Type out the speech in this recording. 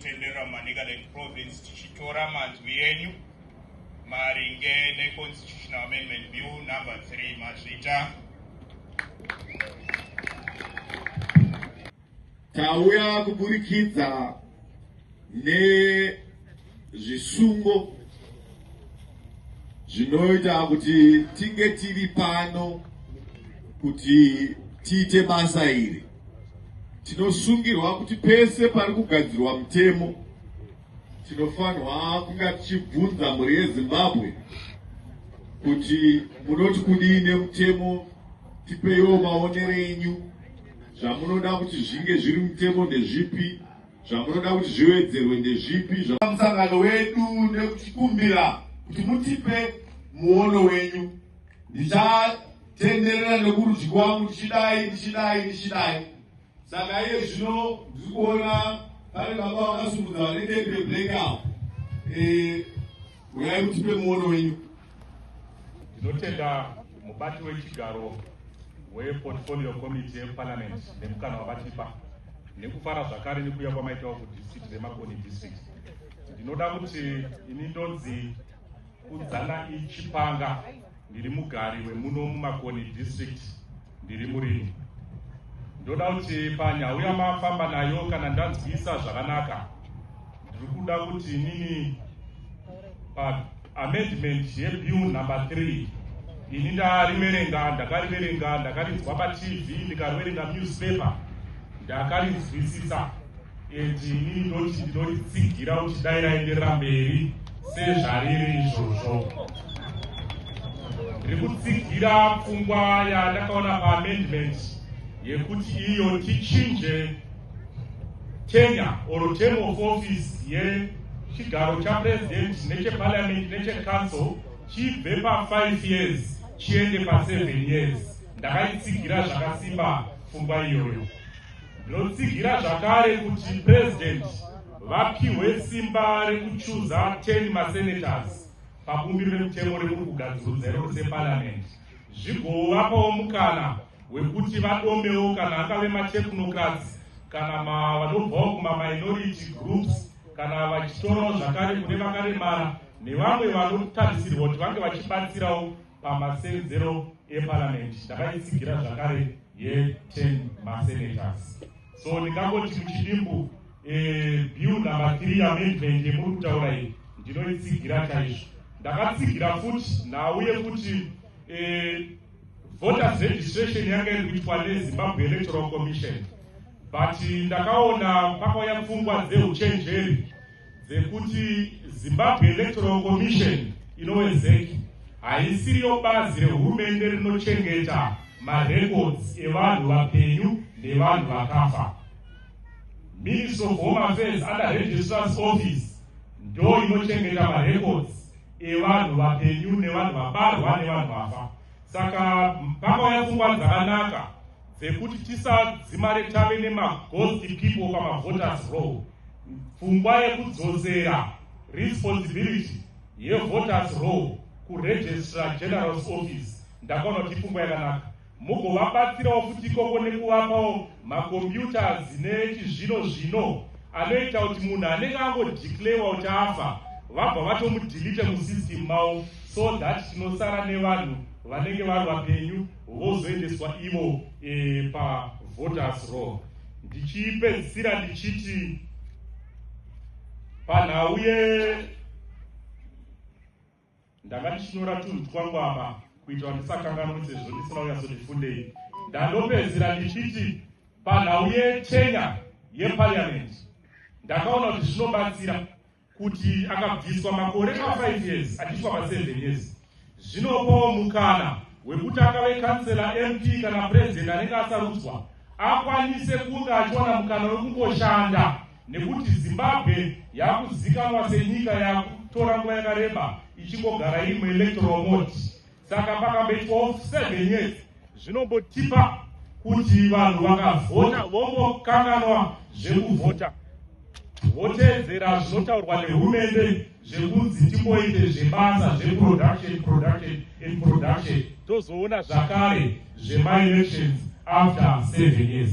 kutenderera muManicaland Province tichitora manzwi enyu maringe neConstitutional Amendment Bill number 3. Mazvita. Tauya kuburikidza nezvisungo zvinoita kuti tinge tiri pano kuti tiite basa iri. Tinosungirwa kuti pese pari kugadzirwa mutemo tinofanirwa kunga tichibvunza mhuri yeZimbabwe kuti munoti kudii nemutemo, tipeiwo maonero enyu, zvamunoda kuti zvinge zviri mutemo ndezvipi, zvamunoda kuti zviwedzerwe ndezvipi. Musangano wedu nekutikumbira kuti mutipe muono wenyu. Ndichatenderera nekurudyi kwangu ndichidai ndichidai ndichidai. Saka iye zvino ndiri kuona pane baba vakasumudza vane kepi yeblack apo. Uyai mutipe muono wenyu. Ndinotenda mubati wechigaro wePortfolio Committee yeParliament nemukana wavatipa, nekufara zvakare nekuuya kwamaitawo kudistrict reMakoni District. Ndinoda kuti ini ndonzi Kudzana Ichipanga, ndiri mugari wemuno muMakoni District, ndiri murimi. Ndoda kuti panyau yamafamba nayo, kana ndanzwisa zvakanaka, ndiri kuda kuti inini paamendment yebill number 3, ini ndariverenga, ndakariverenga, ndakarinzwa paTV, ndikariverenga newspaper, ndakarinzwisisa, and inini ndoti ndinoritsigira kuti dai raenderera mberi sezvariri izvozvo. Ndiri kutsigira pfungwa yandakaona paamendment yekuti iyo tichinje tenure or term of office yechigaro chapresident necheparliament nechecouncil chibve pa5 years chiende pa7 years. Ndakaitsigira zvakasimba pfungwa iyoyo. Ndinotsigira zvakare kuti president vapiwe simba rekuchuza 10 masenators pabumbiro remutemo remuri kugadzirudza iroro separliament, zvigovapawo mukana wekuti vadomewo kana angave matechnocrats kana vanobvawo kumaminority groups, kana vachitorawo zvakare kune vakaremara nevamwe vanotarisirwa kuti vange vachibatsirawo pamasenzero eparliament. Ndakaitsigira zvakare ye10 masenators. So ndingangoti muchidimbu, bill number 3 amendment yemuri kutaura iyi ndinoitsigira chaizvo. Ndakatsigira futi nhau yekuti voters registration yanga iri kuitwa neZimbabwe Electoral Commission, but ndakaona pakauya pfungwa dzeuchenjeri dzekuti Zimbabwe Electoral Commission, inove ZEC, haisiriyo bazi rehurumende rinochengeta marecords evanhu vapenyu nevanhu vakafa. Ministry of Home Affairs under Registrar's Office ndo inochengeta marecords evanhu vapenyu nevanhu vabarwa nevanhu vafa. Saka pakauya pfungwa dzakanaka dzekuti tisadzimare tave nemaghost people pamavoters roll. Pfungwa yekudzosera responsibility yevoters roll kuRegistrar General's Office ndakaona kuti ipfungwa yakanaka. Mugovabatsirawo futi ikoko nekuvapawo macomputers nechizvino zvino anoita kuti munhu anenge angodeclarewa kuti afa vabva vatomudhilite musystem mavo, so that tinosara nevanhu vanenge vari vapenyu vozoendeswa ivo pavoters roll. Ndichipedzisira ndichiti panhau ye ndanga ndichinyora tunhu twangu apa kuitira ndisakanganwe sezvo ndisina kunyatsoti fundei. Ndandopedzisira ndichiti panhau yetenure yeparliament ndakaona kuti zvinobatsira kuti akabviswa makore pa5 years achiiswa pa7 years, zvinopawo mukana wekuti akave kansela, MP kana president anenge asarudzwa akwanise kunge achiwana mukana wekungoshanda, nekuti Zimbabwe yakuzikanwa senyika yakutora nguva yakareba ichingogara iri muelectoral mode. Saka pakamboitwawo 7 years zvinombotipa kuti vanhu vakavhota vombokanganwa zvekuvhota, voteedzera zvinotaurwa nehurumende zvekunzi timboite zvebasa, zveproduction, production and production, tozoona zvakare zvemaelections after 7 years.